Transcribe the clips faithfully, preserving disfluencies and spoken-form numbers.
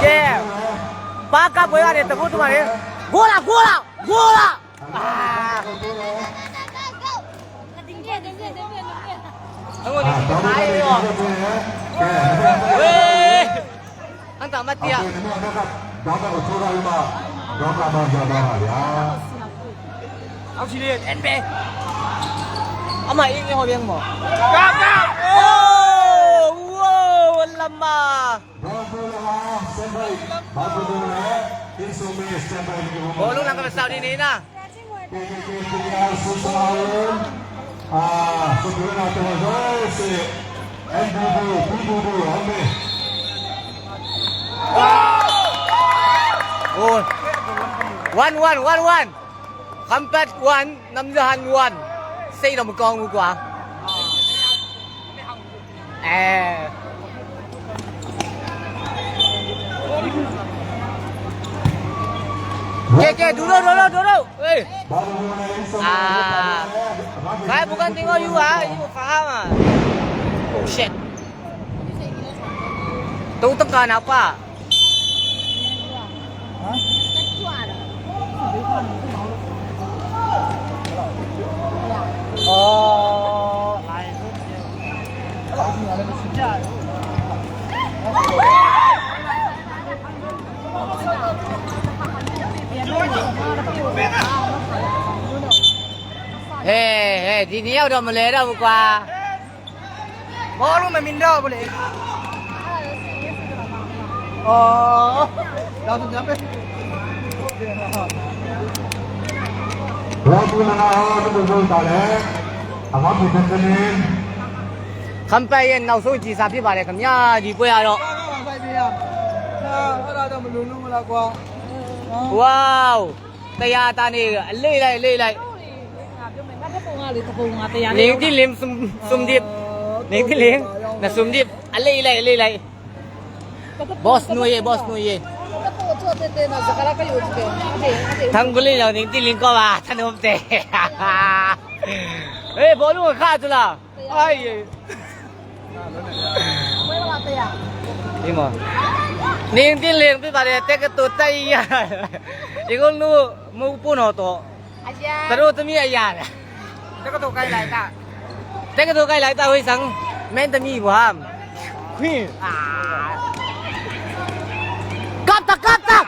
Ke. Paka boya de, tagu tumare. Gola, gola, gola. Ah. Ang ulit, tayo. Weh. Ang tama tiya. Ang silid, N B. Ama, ini ho yang mo. Kaka! Oh! Wow! Ang lama! Bolu lang kami sa Saudi ni na. Oh. One, one, one, one. Khampat one, Namjahan one. Sei dom kong u kwa. Eh. Ke, ke, duro, duro, duro. Eh. Ah. Kai bukan tengok you ah, you faham ah. Oh shit. Tu tekan apa? He, he, di niau dom le dom kwa. Bolu me mindo bole. Oh. Dah tu nyampe. Bolu na na ho tu bol ta le. Ama phu kan ne. Khampai yen nau so ji sa phi ba le kam ya di po ya lo. Wow. Taya ta ni, lei lai, lei lai. Ning tin ling sum, sum dip. Ning tin ling, na sum dip. Lei lai, lei lai. Boss nu ye, boss nu ye. Thang guli lo, ning tin ling ko ba, thanom te. Eh, bolu kha tu la. Ai. Imo. Ning tin ling pi ba de te ka tu tai ya. Igol nu mu pu no to. Aja. Taru tu mi aya. Te ka tu kai lai ta. Te ka tu kai lai ta hoi sang. Men ta mi bu ham. Hui. Ah. Kap ta, kap ta.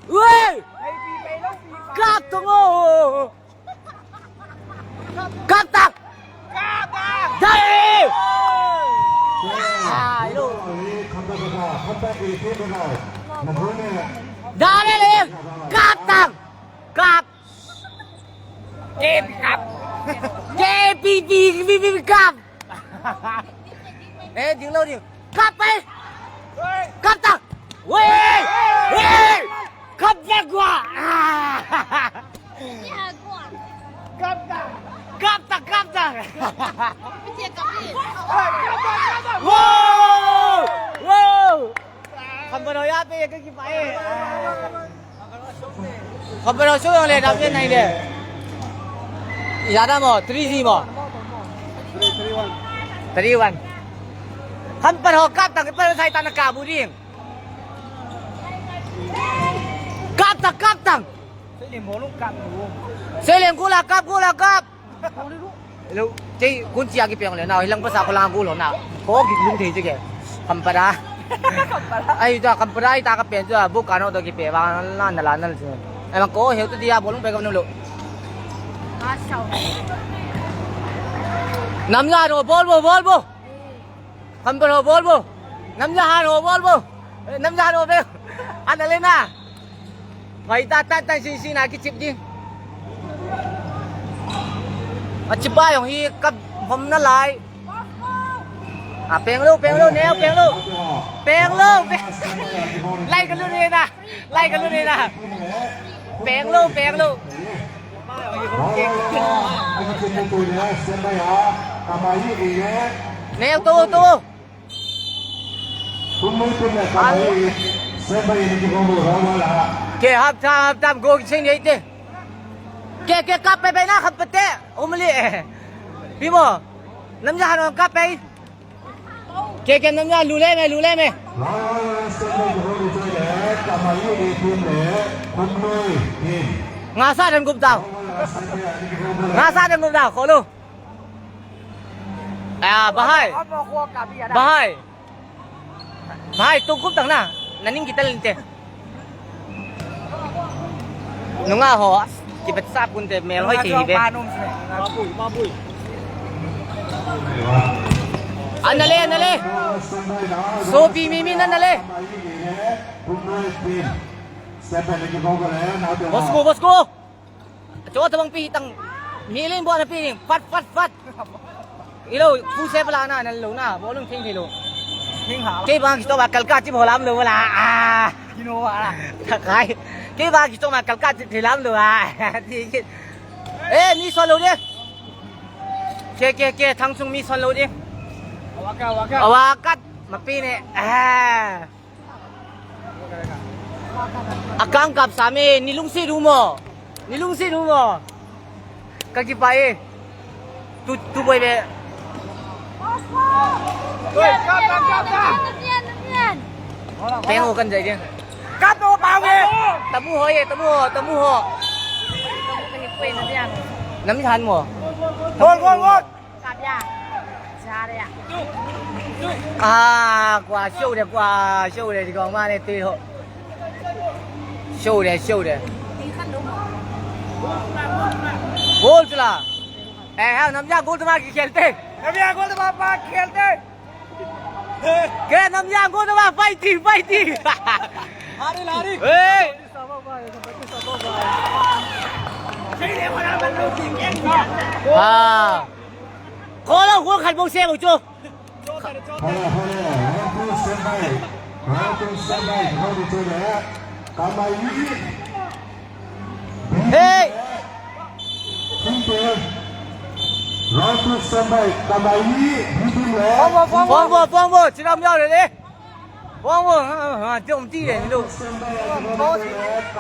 Wei. Kap ta ngo. Kap ta! Kap ta! Dale! Ah, hello. Dale le! Kap ta! Kap! K P kap! K P P P P kap! Eh, ding lo ding. Kap eh. Kap ta. Wei. Wei. Kap ta gua. Ah. Kap ta. Kap ta, kap ta. Wow. Wow. Kap ta ya pe ke ki pa eh. Khampat ho so jong le, dap le nai le. Ijat a mo, three zero mo. Three one. Khampat ho kap tang, khampat ho sai tang na kap u ding. Kap tang, kap tang. Sei leng kula kap, kula kap. Hello, kei kun chia kipe le na, hilang pasa ko lang ko lo na. Ko ki lung thei che ke. Khampat a. Khampat a. Ai ta khampat a, ai ta ka pen chu, bu ka no to kipe ba, la na la na chu. Ai ma ko heu tu dia bol lung pe ka no lo. Ka sao. Namjahan ho bol bo, bol bo. Khampat ho bol bo. Namjahan ho bol bo. Eh, Namjahan ho be. Ana le na. Hoi ta, ta, ta, si, si, na kichip ding. Achip a jong hi kap hom na lai. A, peng lo, peng lo, neo, peng lo. Peng lo, peng. Lai ka lu ne na. Lai ka lu ne na. Peng lo, peng lo. Neo to, to. Ke hap tham, hap tham, go ching ni te. Ke, ke kap pe pe na kap pe te. Umli. Pi mo. Namjahan ho kap pe. Ke ke nam ya lu le me, lu le me. Nga sa dan gup dau. Nga sa dan gup dau, kholo. Ah, bahai. Bahai. Bahai, tu gup dang na. Naning kita linte. Nunga ho, kibet sa pun te mel hoi thei be. Ana le, ana le. Sopi mi mi na ana le. Bosco, Bosco. Cho tabang pi tang. Mi ling bo na pi. Fat, fat, fat. Ilo, pu se pala na, nan lo na, bol lung thing thei lo. Thing ha. Kei bang kisto ba kalka chi bolam lo wala. Ah. Kino wala. Thakai. Kei bang kisto ba kalka chi thei lam lo ah. Ti ki. Eh, mi son lo de. Ke, ke, ke, thang chung mi son lo de. Awaka, awaka. Awakat, mapi ne. Ah. Akang kap sami, ni lungsi dumo. Ni lungsi dumo. Kaki pa e. Tu, tu boy be. Peng ho kan jai dia. Kap to pa e. Tamu ho e, tamu ho, tamu ho. Nam han mo. Gol, gol, gol. Ah, kua show de, kua show de, di kong ma ne tui ho. Show de, show de. Goal chula. Eh, ha, Namya goal ma ki khelte. Namya goal ma pa khelte. Ke Namya goal ma fighting, fighting. Hari, hari. Hey. Ah. Kho lo, kho khat bou se bou chu. Hey! Round two standby, kamai ni, B team le. Phong vo, phong vo, phong vo, chiram yau le le. Phong vo, ha, ha, jom ti le ni lo.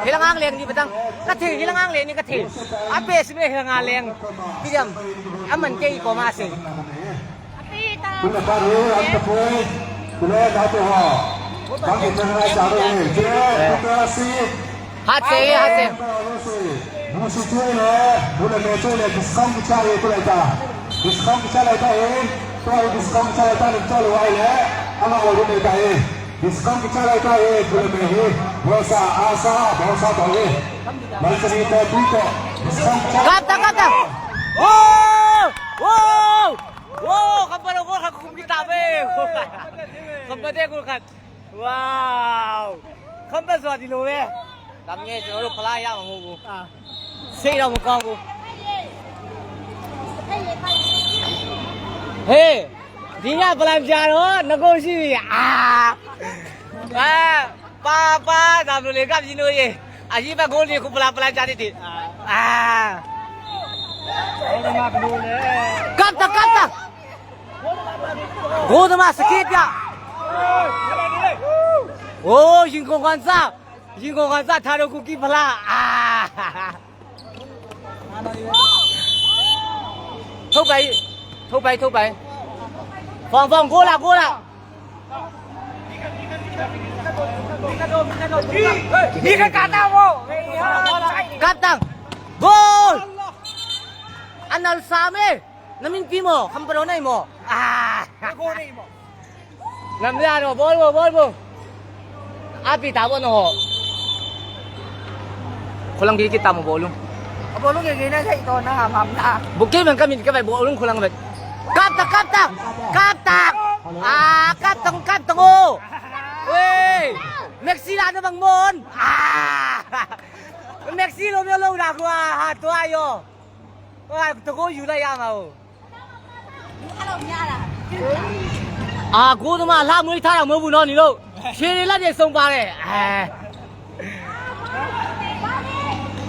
Hilang ang leng ni batang. Ka thei, hilang ang leng ni ka thei. Ape sime hilang ang leng. Ti diam. Aman kei ko ma se. Kula pa ru, am ta poi. Kula na to ha. Bang kita na sa ru ni. Kula, kula si. Hat se, hat se. Musi choi le, bula me choi le, discount kicha le, kula ta. Discount kicha le ta e, to discount kicha le ta, ni choi le wai le, ama o le ta e. Discount kicha le ta e, bula me he, bosa, asa, bosa ta e. Mal se ni ta tu ko. Discount kicha. Kap ta, kap ta. Oh! Oh! Oh! Kampano ko, kakum kita be. Kampate ko kat. Wow! Kham ba zua di lo ve. Tam nge chu lo phala ya mu bu. Ah. Sei lo mu kong bu. Hey! Di nya phala ja lo, na ko si. Ah! Ah! Pa, pa, dam lo le gap ji no ye. Aji pa gol ni ku phala phala ja di di. Ah! Kap ta, kap ta! Gol ma sakit ya. Oh, jingkong kansa. Jingkong kansa tharo ku ki phala. Ah. Thou pai. Thou pai, thou pai. Phong phong gol la, gol la. Ni ka kata mo. Kap tang. Gol. Anal same. Namin pi mo, kampano nai mo. Ah. Namya no, bol bo, bol bo. Api ta bo no ho. Kholang ki kita mo bolu. Bolu ke ke na sai to na ham ham na. Buke man kami ka bai bolu kholang bai. Kap ta, kap ta. Kap ta. Ah, kap tang, kap tang o. Hey. Maxi la na bang mon. Ah. Maxi lo mi lo na ko ha to ayo. Wa to ko yu la ya ma o. A, gol ma la mui tha mo bu no ni lo. Che la de song ba le. Eh.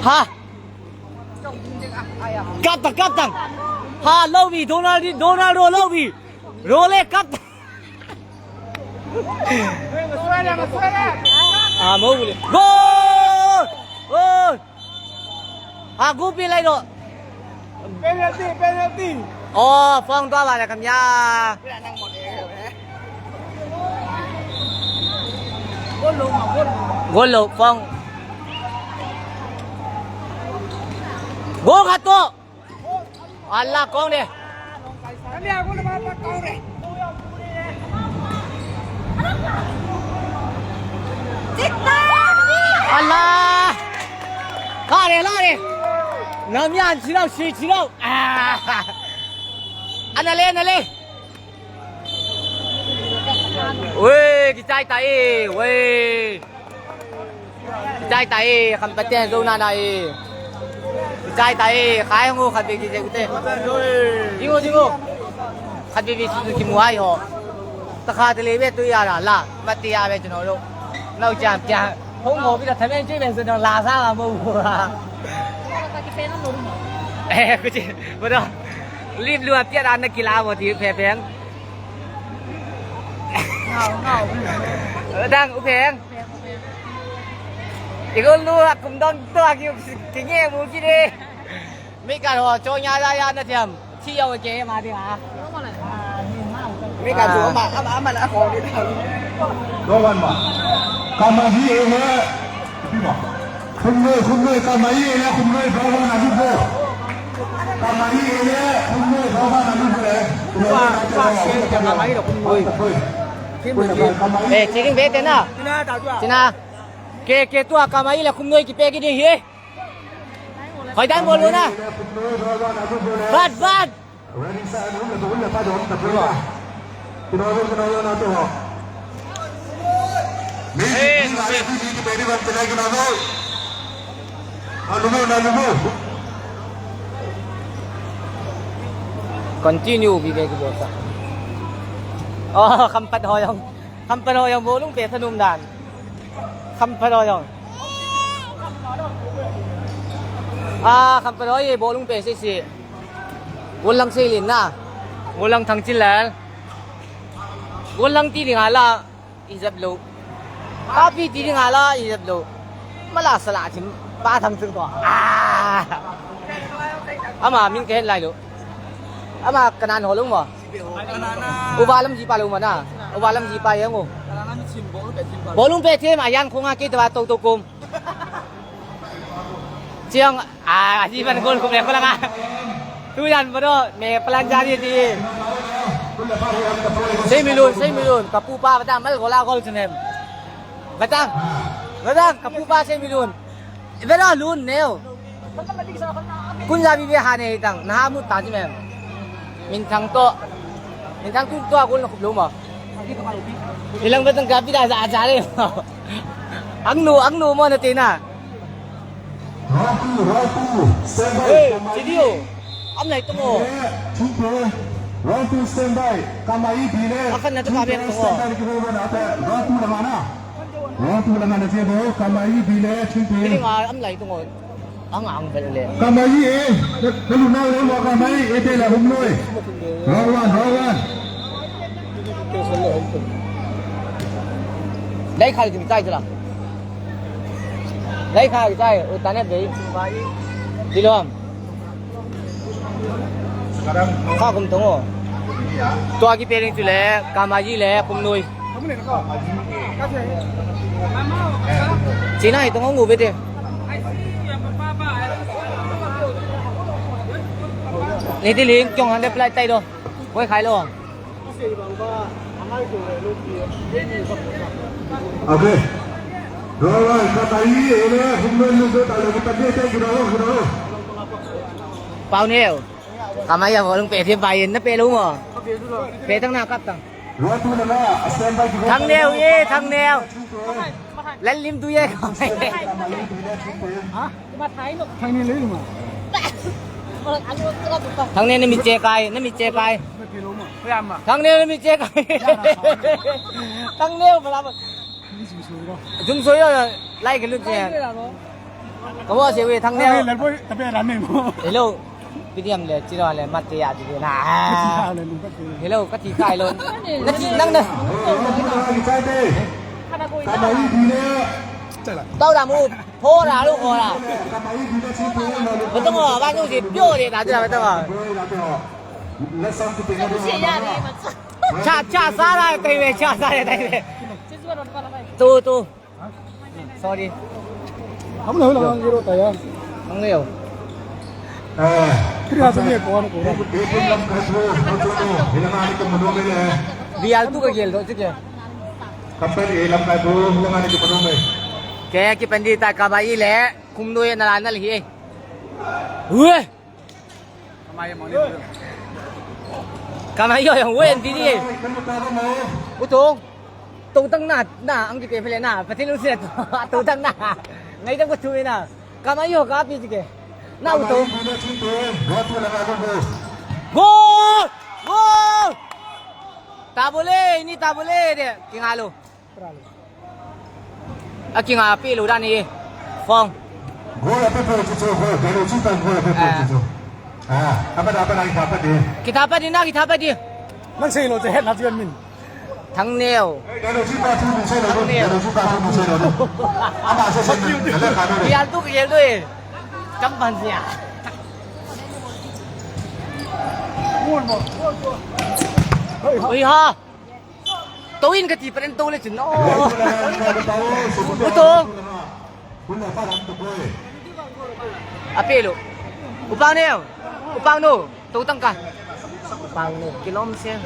Ha. Kap ta, kap ta. Ha, lo bi Donald, Donald ro lo bi. Ro le kap. A, mo bu le. Gol! Gol! Ha, gupi lai do. Penalty, penalty. Oh, phong tua ba la kam ya. Goal lou, Phong. Goal khat toh. Ala kong de. Ala. La de, la de. Namian chilou, si chilou. Ah. Ana le, ana le. Oi, kichai tai, oi. Kichai tai, khampate jou nana e. Kichai tai, khai ngo khat be kije kute. Dingo, dingo. Khat be be su kimu ai ho. Ta kha te le be tu ya la la. Mati ya be chino lo. Nau cham cham. Hong ho bi la thamen chui be su dong la sa ma mo. Eh, kuchi. Bodo. Lim lu a pia dan na kila bo ti phe peng. Ngau, ngau. Dang u peng. Igo lu a kum dong to a ki ki nge mu ki de. Mi ka ho cho nya ya ya na thiam. Thi yau ke ma de ha. Mi ka chu ma ama ama la ko ni. Go wan ma. Ka ma hi e he. Khum noi, khum noi, ka ma hi e le khum noi, go wan a lu go. Ka ma hi e le khum noi, go wan a lu go le. Wa, wa, se, ka ma hi lo khum noi. Eh, chicken bete na. China. Ke, ke tua ka ma hi le khum noi kipe ki ding hi. Khoi dan bol na. Bat, bat. Continue, bi be ki bol sa. Oh, khampat ho jong. Khampat ho jong bol lung pe thanum dan. Khampat ho jong. Ah, khampat ho ye bol lung pe si si. Golang Seilin na. Golang Thangchinlal. Golang ti ding ala ijep lou. Papi ti ding ala ijep lou. Mala sala chim pa thang chung to. Ah. Ama min ke lai lou. Ama kanan ho lou mo. Uba lam ji pa lou mo na. Uba lam ji pa yang o. Bolung pe them ayan khonga ke ta to to kum. Chiang, ah, aji ban gol kum le pala nga. Tu yan bro, me plan jari di. Sei milun, sei milun, kapu pa bata mal gola gol chunem. Bata, bata, kapu pa sei milun. Bero lun neo. Kun ja bi be ha ne tang, na ha mu ta ji me. Min thang to. Min thang tu to a gol na khup lou ma. Ilang betang ka pi da ja ja le. Ang nu, ang nu mo na te na. Round two, round two, stand by. Hey, Chidio. Am lai to mo. Round two, stand by. Kamai bi le. Akan na to ka be to mo. Round two la mana. Round two la mana je do. Kamai bi le, Chidio. Ini nga am lai to mo. Ang ang bel le. Kamai e, na, na lu na lo kamai e te la hum noi. Round one, round one. Lai khai jing chai jela. Lai khai jai, u tane be. Dilom. Kha kum tong o. Tua ki pering tu le, kamai le, kum noi. China hi tong ngu bete. Ni ti ling kyong han de plai tai do. Koi khai lo. Okay. Doi, doi, ka tai ni, ele, hum lo lu do ta lo, ka de te gura lo, gura lo. Pau neo. Kamai a volung pe the bai na pe lo mo. Pe tang na kap tang. Thang neo ye, thang neo. Lal lim tu ye. Thang neo na mi che kai, na mi che kai. Thang neo na mi che kai. Thang neo bala. Jum so yo lai ke lu che. Ka wa se we thang neo. Hello. Pidiam le, chiro le, mati ya di na. Hello, ka ti kai lo. Na ti nang na. Tau da mu, pho da lu ko da. Ba tong ba nu si pyo de da da ba tong. Cha cha sa da tai ve, cha sa da tai ve. Tu tu. Sorry. Hung leo, hung leo, hung leo, taya. Hung leo. Eh, kiri ha sini ko, ano ko. Ipin lam kai bu, no chu no, hilanga ni ko mano me le. Bial tu ka gel do chu ke. Kapan e lam kai bu, hilanga ni ko mano me. Ke ki pandi ta ka ba i le, kum no ye na la na le hi. Ue. Kamai yo yang wen di ni. Utong. Tong tang na, na, ang kite pele na, pati lu se. Tong tang na. Ngai tang ko tu na. Kamai yo ka pi ke. Na utong. Gol! Gol! Tabole, ni tabole de. Kingalo. Akinga pi lu dan ni. Phong. Gol ape pe chu chu, gol, gol chu tan gol ape pe chu chu. Ah, apa dah, apa dah, kita apa dia? Kita apa dia nak, kita apa dia? Nang sei lo je het na jian min. Thang neo. Gol chu ta chu min sei lo. Thang neo. Gol chu ta chu min sei lo. Apa se se. Gol ka do. Bial tu gel tu e. Kam ban sia. Oi ha. Tou in kati paren tou le chun. Oh. Uto. Ape lo. Upang neo. Upang no. Tou tang ka. Upang no. Kilom se.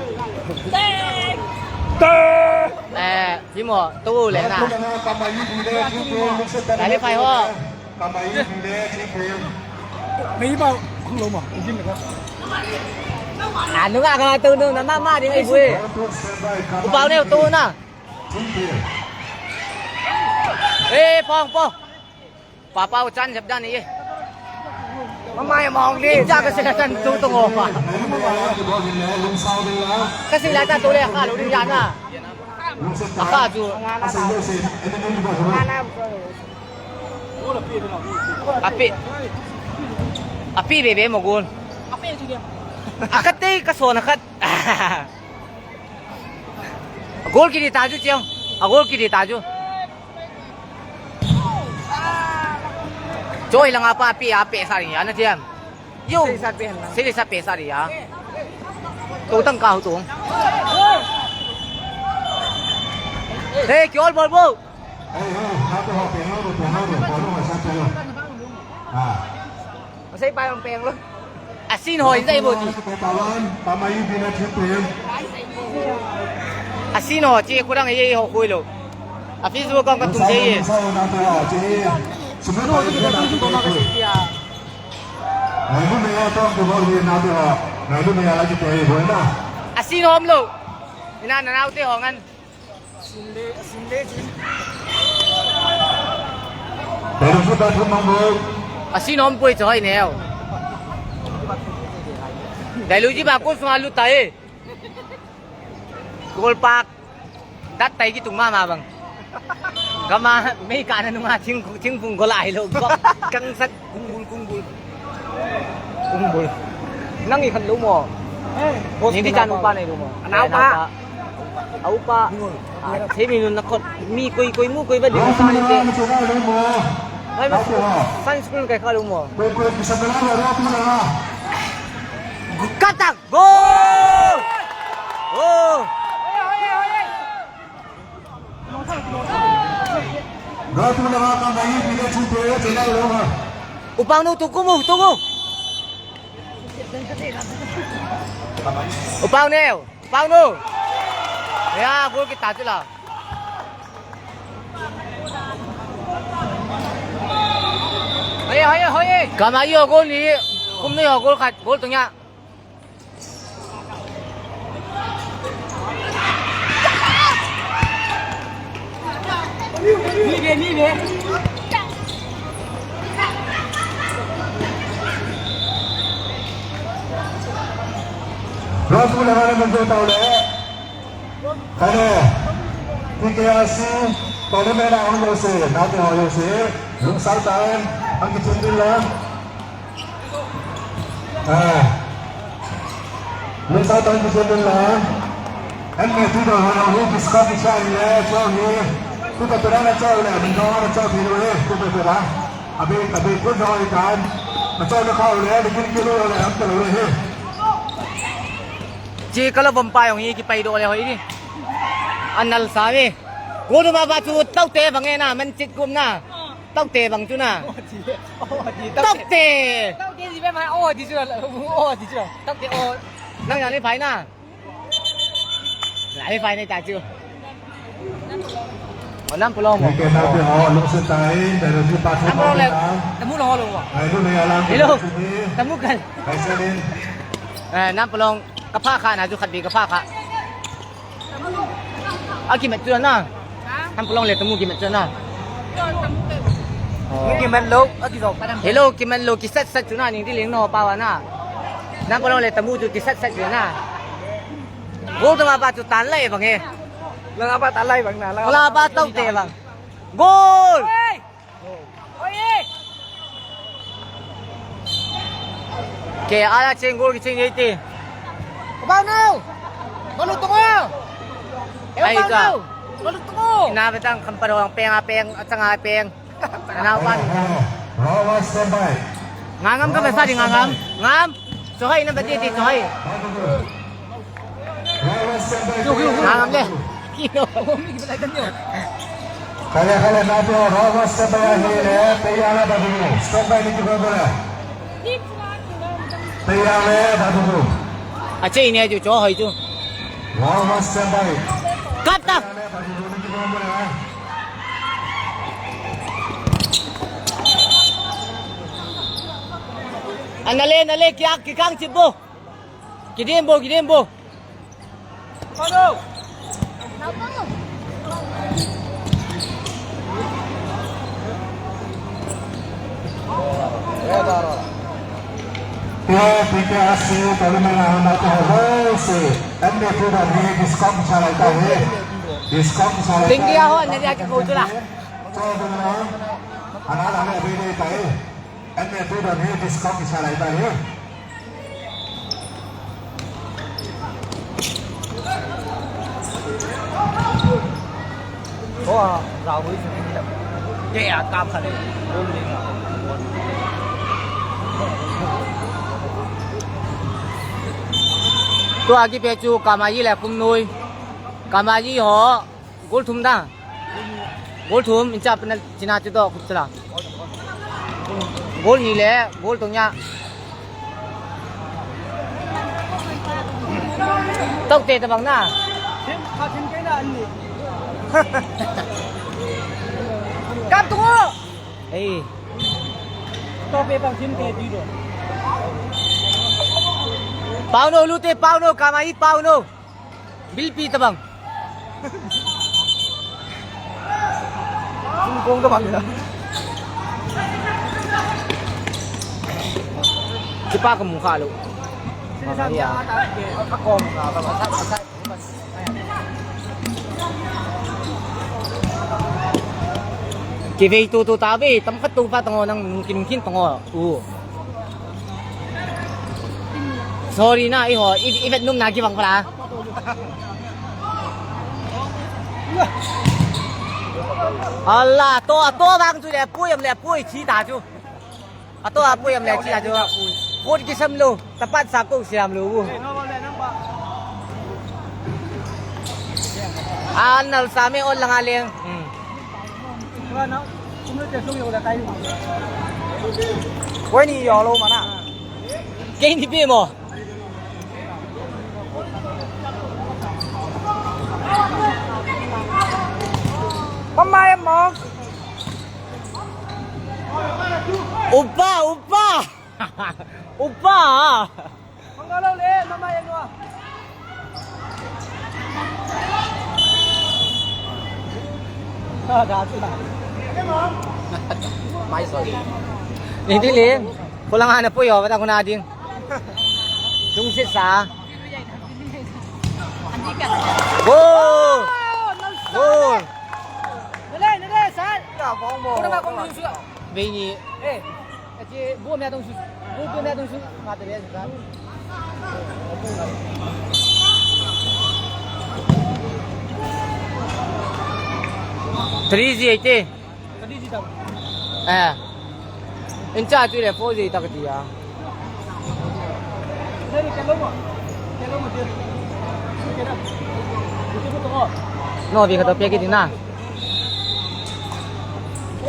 Eh, himo. Tou le na. Dale fai ho. Kamai le chi pe. Mei ba, hung lo ma, jin ka. Anu ka ka tu nu na ma ma ding ai bui. Upau ne tu na. Eh, pong, pong. Papa u chan jep dan ye. Mama ya mong ni. Inja ka sila tan tu tu ngo pa. Ka sila ta tu le ka lu ya na. Aka chu. Api. Api bebe mo gol. Api chu dia. Akhat te ka son akhat. Gol kiti ta chu chiang. A gol kiti ta chu. Choi langa pa api ape sa ri ya na chiang. Yo. Sei sa pe han na. Sei sa pe sa ri ya. To tang ka hu to. Hey, kiol bol bo. Hey, hey, ha to ha pe ha to ha to ha to ha sa pe. Ah. Masai pa yung peng lo. Asin ho, insa ibo ti. Asin ho, chi kurang ye ho koi lo. A Facebook account ka tum je ye. Asin ho lo. Ina na nau te ho ngan. Asin hom poi choi neo. Dailu ji ba ko sunga lu ta e. Goal park. Dat tai ki tung ma ma bang. Gama mei ka na nunga thing thing phung goal ai lo. Kang sat kung bul kung bul. Kung bul. Nang i khan lo mo. Ni di chan pa nei lo mo. Anau pa. Au pa. Ah, thei mi nun na kot. Mi koi koi mu koi ba di sa ni te. Hai ma sunscreen kai kha lo mo. Katak. Gol! Oh! Upang nu tuku mu, tuku. Upang neo, upang nu. Ya, gol kita tu la. Hoye, hoye, hoye. Kamai ho gol ni, kum ni ho gol khat, gol tu nya. Rosbul hemale manzo taule. Kane. T K R C. Tournament a hung jouse. Nate ho jouse. Lungsau tan. Ang kichun din lang. Ah. Lungsau tan kichun din lang. An me tu do ho hi discuss ni sa ni le cho ni. Tu ka tu na cho le, min do na cho ni le, tu ka tu na. Abi, abi, kun do ni tan. Na cho na kha le, ni kin ki lo le, am ta lo le. Chi kala bom pa yong hi ki pai do le ho ni. An nal sa ve. Goal thum a pat chu Taute bang e na, man chit kum na. Taute bang chu na. Taute. Taute ji be ma, oh, ji chu. Oh, ji chu. Taute, oh. Nang ya ni phai na. Lai phai ni ta chu. Oh, Nampulong mo. Nampulong le. Tamu lo lo mo. Hello. Tamu kal. Eh, Nampulong. Kapha kha na chu khat bi kapha kha. Akimat chu na. Nampulong le Tamu kimat chu na. Kimat lo, akijok. Hello, kimat lo, kisat sat chu na, ning ti ling no pa wa na. Nampulong le Tamu chu kisat sat chu na. Goal thum a pat chu tan lai bang e. Lang a pat tan lai bang na. Lang a pat Taute bang. Goal! Ke ala cheng goal kicheng ei ti. Abang no. Balu tungo. Ai ka. Balu tungo. Na betang kampar orang peng apeng, atang apeng. Ana ban. Rawa standby. Ngangam ka basa di ngangam. Ngam. Sohai na bati ti sohai. Ngangam le. Kino. Kale, kale, na to, Rawa standby ahile, tayar na badu. Standby ni kibo bola. Tayar na badu. Ache ini aju cho hai chu. Rawa standby. Kata. Anale, nale, kya, kikang chibo. Kidimbo, kidimbo. P K R C, Kalimala, Hama, Kaho, Rose, M D P, Discom, Salai, Tahe. Discom, Salai, Tinggi, Tahe. Aho, nari aki ko tu la. Ana la ne bide tai. Ane tu don he discount kisa lai ta he. Ko a, rau hui su ni ta. Ke a kam kha le. Tua kipe chu Kamayi le Kumnui. Kamayi ho. Goal thum da. Goal thum, incha penalty china chu to khup chala. Goal ni le, goal tong ya. Tok te tabang na. Thim, kha thim ke na an ni. Kap tu. Ei. To pe pang thim ke di do. Pau no, lu te pau no, Kamayi pau no. Bilpi tabang. Sungkong tabang na. Sipa ka mukha lo. Mamaya. Ka kom ka ba sa sa. Kivei tu tu ta ve, tam khat tu pa tango nang nungkin nungkin tango. U. Sorry na, iho, i, i vet num na kibang pala. Allah, to, to bang chu le pui, am le pui, chi ta chu. Ato a pui, am le chi ta chu. Kot kisam lo, tapat sa ko siam lo. An nal sa me on langa leng. Hmm. Koi ni yo lo mana. Kei ni pe mo. Mama em mo. Upa, upa. Upa. Pangalo le, mama em mo. Mai sorry. Ni ti le. Ko lang ana pui ho, bata ko na ding. Tung sit sa. Goal! Goal! Nale, nale, sir. Ko na ba kong su. Vei ni. Eh. Achi, bu me tong su. Bu, bu me tong su. Ma te le sa. Three G eighty. Eh. Incha tu le four G tak dia. No, bi kata pe ki ding na.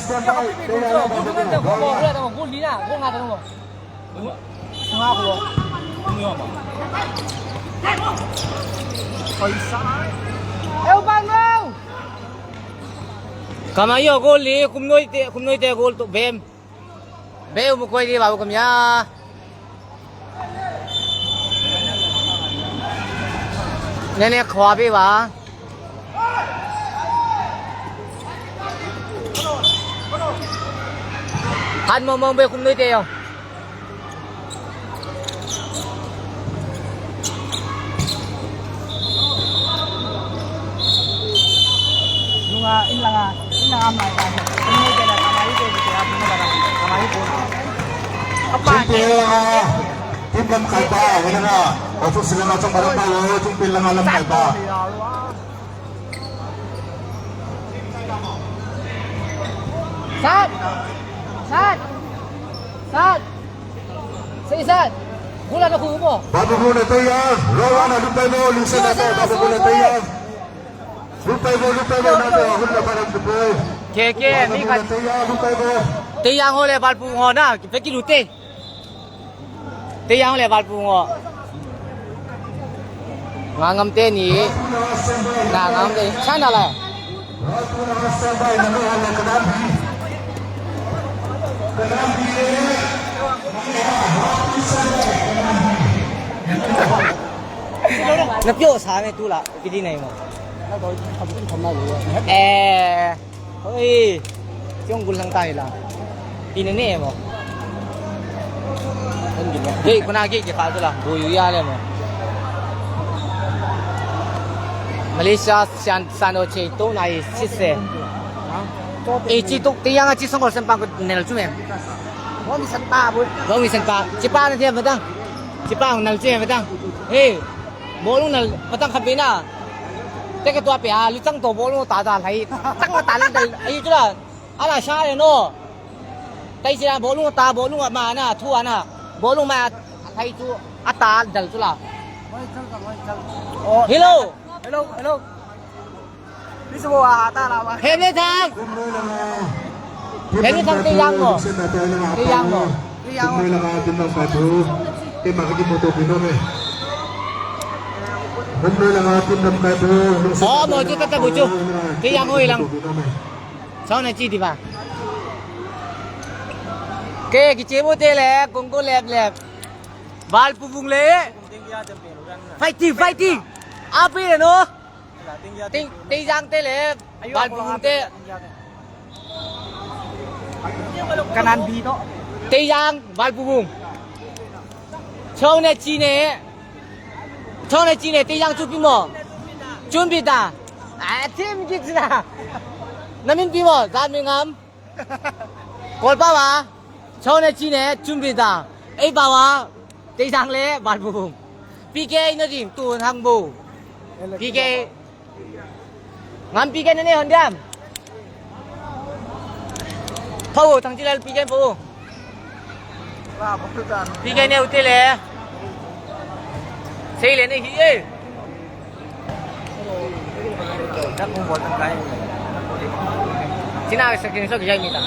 Standby. Gol ding nante, gol, gol, gol, gol, gol, gol, gol, gol. Kamai yo gol ni, Khumnoi te, Khumnoi te gol to bem. Bem mu koi di ba bu kamya. Nene khwa be ba. Han mong mong be Khumnoi te yo. Nunga in langa, in langa mai ba. Khumnoi te la kamai te te a bu na ba. Kamai ko. Apa? Team te langa, team lamkai pa, wena na. Office langa chang ba lamkai lo, team te langa lamkai pa. Sat! Sat! Sat! Sei sat! Gula na khu mo. Babu gula tayar. Rawana lupai mo. Lisa na to. Babu gula tayar. Lupai mo, lupai mo na to. Gula parang lupai. Ke, ke, mi khat. Tayar, lupai mo. Tayar ho le Balpuvong ho na. Pe ki lute. Tayar le Balpuvong ho. Ngangam te ni. Ngangam te. China la. Na pio sa me tu la. Pidi nai mo. Eh. Hoi, chong gul lang tayo lang. Ina ni mo. Hei, kuna ki ki ka tu la. Buyu ya le mo. Malaysia san san o che to na i sise. E chi tuk te yang a chi song ko sen pa ko nel chu me. Bo mi san pa bu. Bo mi san pa. Chi pa na te ba dang. Chi pa nal che ba dang. Hei. Bo lung nal ba dang kha pe na. Te ka tua pe a lu chang to bo lung ta ta lai. Chang ta lai dai. Ai chu la. Ala sa le no. Tai sila bawlung ta, bawlung ma na, thu ana. Bawlung ma thai chu ata dal chu la. Hello. Hello, hello. Ni su wa ta la wa. He ne thang. He ne thang te yang mo. Te yang mo. Te yang mo. Oh, mo chu ta ta bu chu. Te yang oi lang. Chau na chi di ba. Ke, kiche mo te le, kong ko lep lep. Balpuvong le. Fighting, fighting. Api le no. Ting, Teijang te le. Balpuvong te. Kanan bi to. Teijang, Balpuvong. Chau na chi ne. Chau na chi ne, Teijang chu pi mo. Chun bi ta. A, team kit na. Na min pi mo, zan mi ngam. Kol pa wa. Chau na chi ne, chun bi ta. Ei pa wa. Teijang le, Balpuvong. P K na ding, tu hang bo. P K. Ngam P K ne ne hon diam. Pau, thang chi lal P K pau. P K ne u te le. Sei le ne hi e. China sa kin so ki jai mi ta.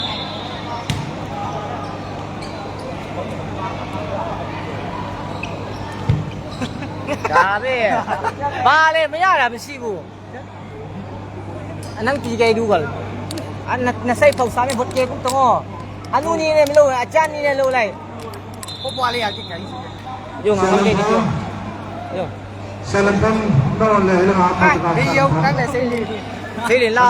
Ka be. Ba le, maya la mi si bu. Anang ti kai du gal. An na, na sai pau sa me bot ke kum tongo. Anu ni ne mi lo, a chan ni ne lo lai. Ko bwa le ya ki kai. Yo nga kam ke ni yo. Yo. Salam pam no le le nga ma ka. Ni yo kan le sai ni. Sai le la.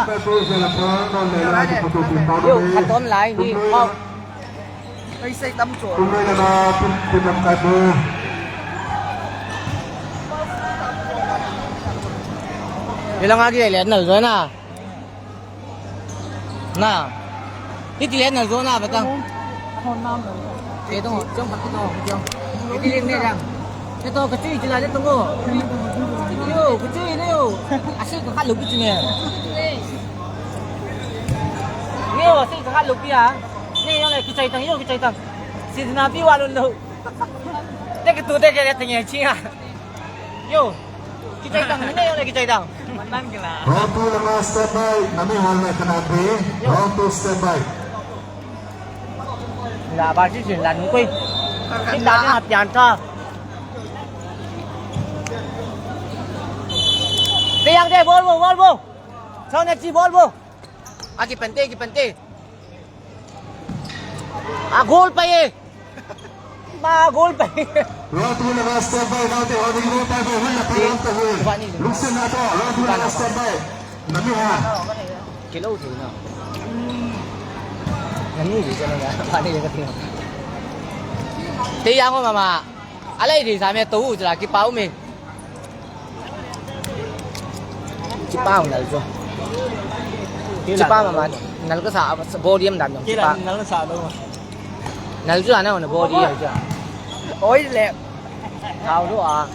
Salam pam no le le nga ki photo pi pa. Yo, ka ton lai ni. Pau. Kai sei tam chu. Kum nei langa, kum, kum lam kai bu. Ilanga ki le nal jo na. Na. Hiti le nal jo na ba tang. Te to, jong phat to, jong. Hiti le ne jang. Te to, ka chui chila te to ngo. Yo, ka chui ne yo. Ase ka kha lo ki chi ne. Ne yo, ase ka kha lo ki a. Ne yo le ki chai tang, yo ki chai tang. Si na pi wa lo lo. Te ki tu te ke le te nge chi a. Yo. Kichai tang, ne yo le kichai tang. Round two langa standby, nami hol le kana be. Round two standby. La ba chi chin la nu koi. Chin la na pian ta. Te yang te bol bo, bol bo. Chon na chi bol bo. A ki pente, ki pente. A gol pa ye. Ma gol pa ye. Round two langa standby, round two, round two, round two, round two, round two. Luksen na to, round two langa standby. Nami ha. Kilo thei na. Nami di jana na. Pani ye ka thei. Te yang mama. Alai di sa me to u jala ki pau me. Chipa nal chu. Chipa mama, nal kasa, body am dan dong, chipa. Nal kasa dong. Nal chu ana na body ai chu. Oi le. Thao chu a.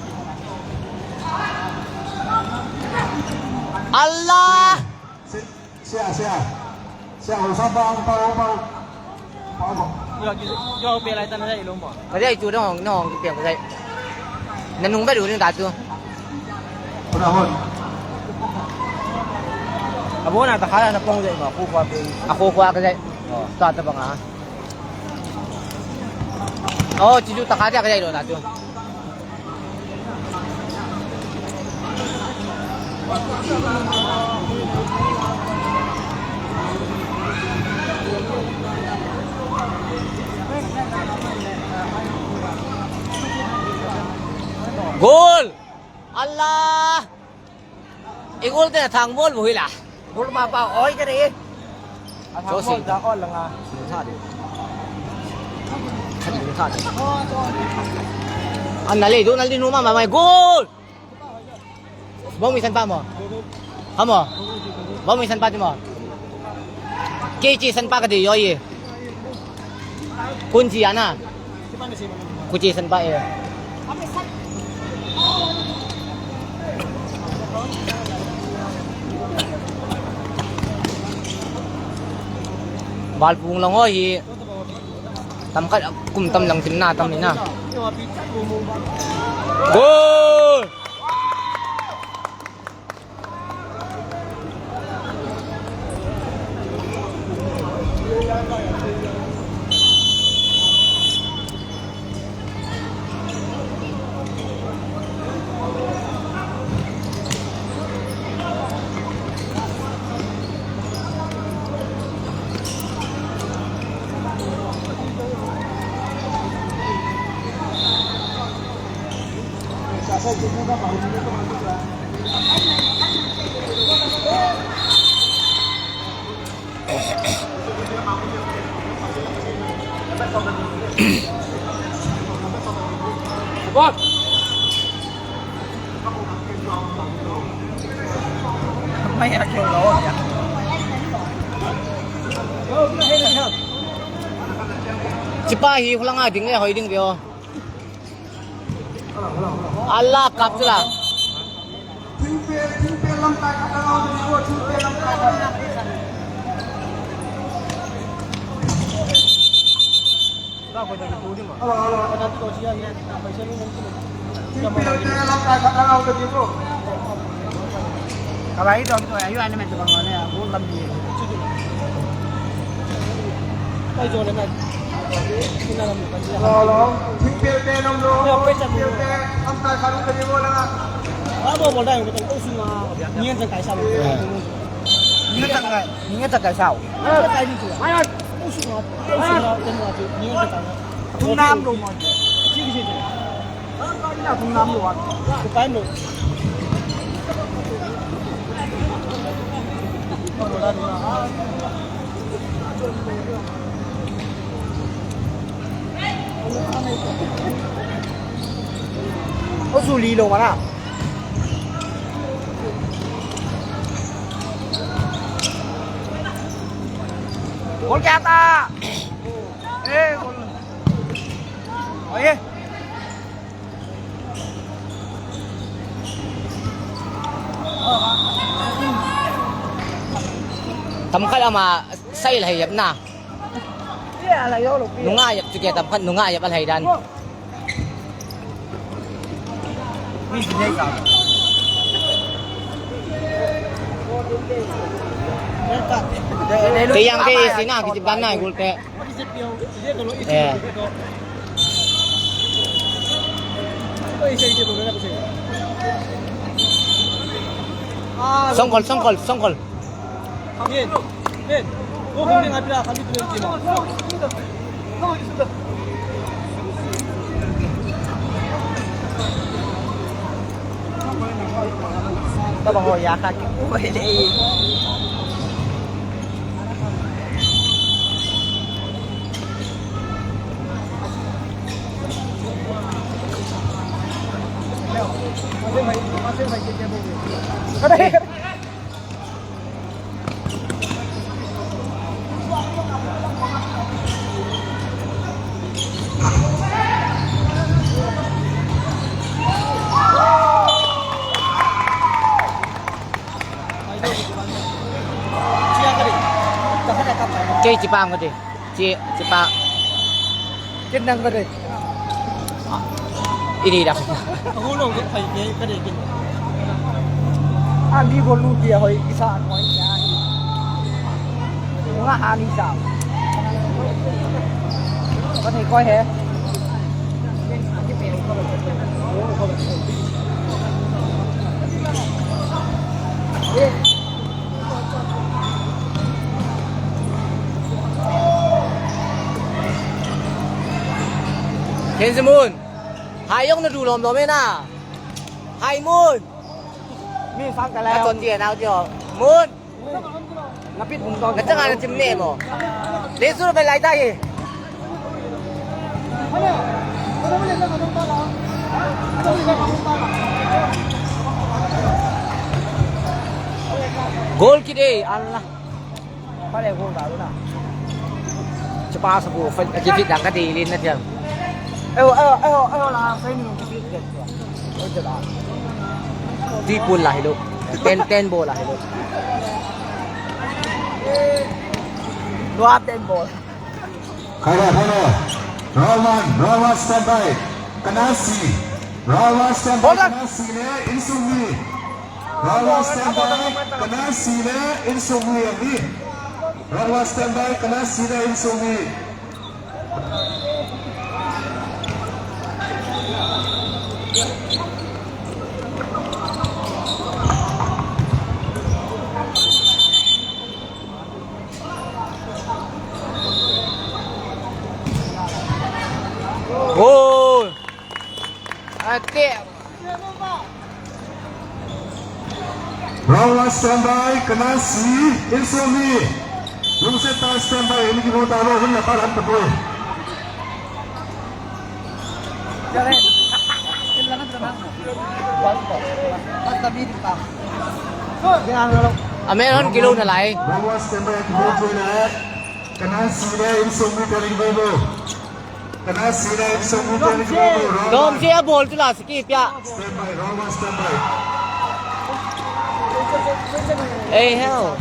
Allah. Sia, sia. Sia, ho sa ba, ba, ba. Ba, ba. Yo, ki, yo, pe lai tan lai lo mo. Ka dai chu dong, nong, ki pe ka dai. Na nung ba du ni ta chu. Pura hon. Abo na ta kha na pong dai ma, khu khwa pe. A khu khwa ka dai. Oh. Ta ta bang a. Oh, chi chu ta kha ja ka dai lo ta chu. Goal! Allah! I goal te thang bol bu hila. Goal ma pa oi ka re. A thang bol da ol nga. Tha de. Tha de, tha de. An na le, do na le, no ma, ma, ma, goal! Bong mi san pa mo. Ha mo. Bong mi san pa ti mo. Kei chi san pa ka ti yo ye. Kun chi ana. Ku chi san pa e. Balpung lang ho hi. Tam khat kum tam lang tin na tam ni na. Goal! Chipa hi khulanga ding le hoi ding veo. Allah kap chu la. Kalai dong tu ayu ane men tu bang ne, bu lam di. Kai jo le na. Lo lo, thingpel te nom lo, thingpel te, am tai kharu te ni mo la. Abo bol dai ko to sunga, nian jang kai sa lo. Nian jang kai, nian jang kai sao. Kai ni tu. Sunga, sunga, nian jang kai. Thum nam lo mo. Chi ki chi. Ina thum nam lo. Ku pai lo. Ô, su li lo ma na. Gol kya tha? Eh, gol. Oye. Tamkhat ama sai lhai yap na. Nunga yap chu ke tamkhat nunga yap alhai dan. Kei jong kei sina kichep dan na gol te. Eh. Songkol, songkol, songkol. Taba ho ya ka ki ko le. Kei chepang ko de. Che, chepa. Ken nang ka de. Ini dah. Aku lo ke pai ke ka de ken. Ami ko lu dia hoi kisa hoi ya. Nga ani sa. Ka thei koi he. Kenji Mun. Hai jong na du lom lom e na. Hai Mun. Mi sang ka la. Ka ton dia nau dia. Mun. Na pit bung to. Na changa na chim ne mo. Le su ba lai ta ye. Goal kit e, Allah. Pale goal ta na. Chepa sa bu, fa, kifit dang ka di lin na tiang. Ayo, ayo, ayo, ayo la, fa ni kifit dia. Tui pul la hilou. Ten, ten ball la hilou. Dua ten ball. Kaya, kaya. Round one, round one, stand by. Kanasi. Round one, stand by. Hold on. Kanasi le, Insung Wi. Round one, stand by. Kanasi le, Insung Wi. Round one, stand by. Kanasi le, Insung Wi. Goal! Ate. Round one, stand by, Kanasi, Insung Wi. Lungset tah in stand by, ini ki vote alo, hun na paran patoi. Amen hon kilo na lai. Round one, stand by, ki vote na. Kanasi le, Insung Wi, kali vote. Dom se a bol tu la siki pia. Ei heo.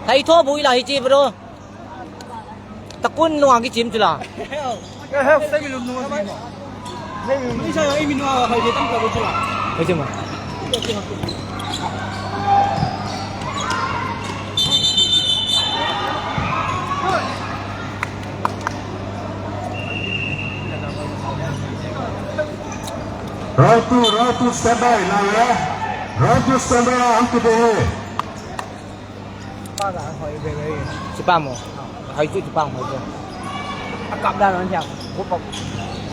Thai tho bui la hi chi bro. Takun lunga ki chim tu la. Ei heo, sai mi lum nunga. Sai mi lum. Ni sa ei mi nunga hai je tam ka bu tu la. Hai je ma. Round two, round two, stand by, now, yeah? Round two, stand by, hum kite hain? Chepang mo. Hai chu chepang mo chu. Akap dan an siam.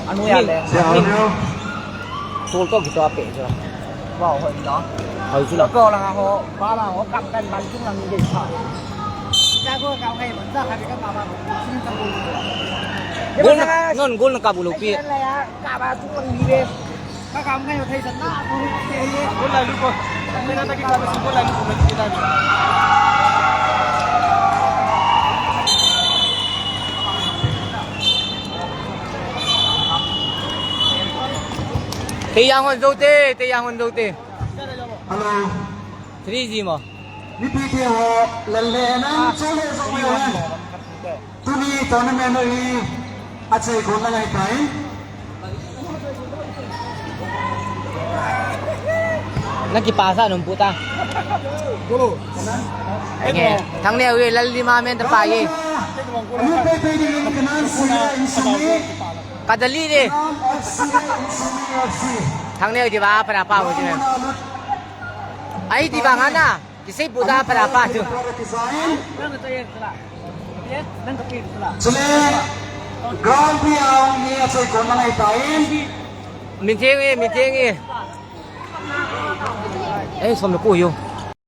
Anu ya le. Siam anu. Tul to kito ape chu. Wow, hoi no. Hoi chu la. Ko la ho, ba la ho kap kan ban chung lang de sa. Ja ko ka ngai ban ja ka ka ba ba. Gol na, non gol na kap u lou pi. Ka ba chung lang de. Ka kam ngai thei san na ko. Gol la lu ko. Mena ta ki ka ba gol la lu ko. Te yang hon zo te, te yang hon zo te. Hello. Three G mo. Mipi te ho, lal le nan, chole jong le nan. Tuni tournament hi achai kon la ngai tai. Na kipasa nom puta. Nge, thang neo ye, lal lima men ta pa ye. Ani pe pe ding in kanan si in sumi. Kadali de. Kanan F C in sumi F C. Thang neo di ba, para pa ho di men. Ai di ba ngana. Kisei puta para pa tu. Chule, ground pi aung ni achai kon la ngai tai. Min theng e, min theng e. Eh, som le ko yo.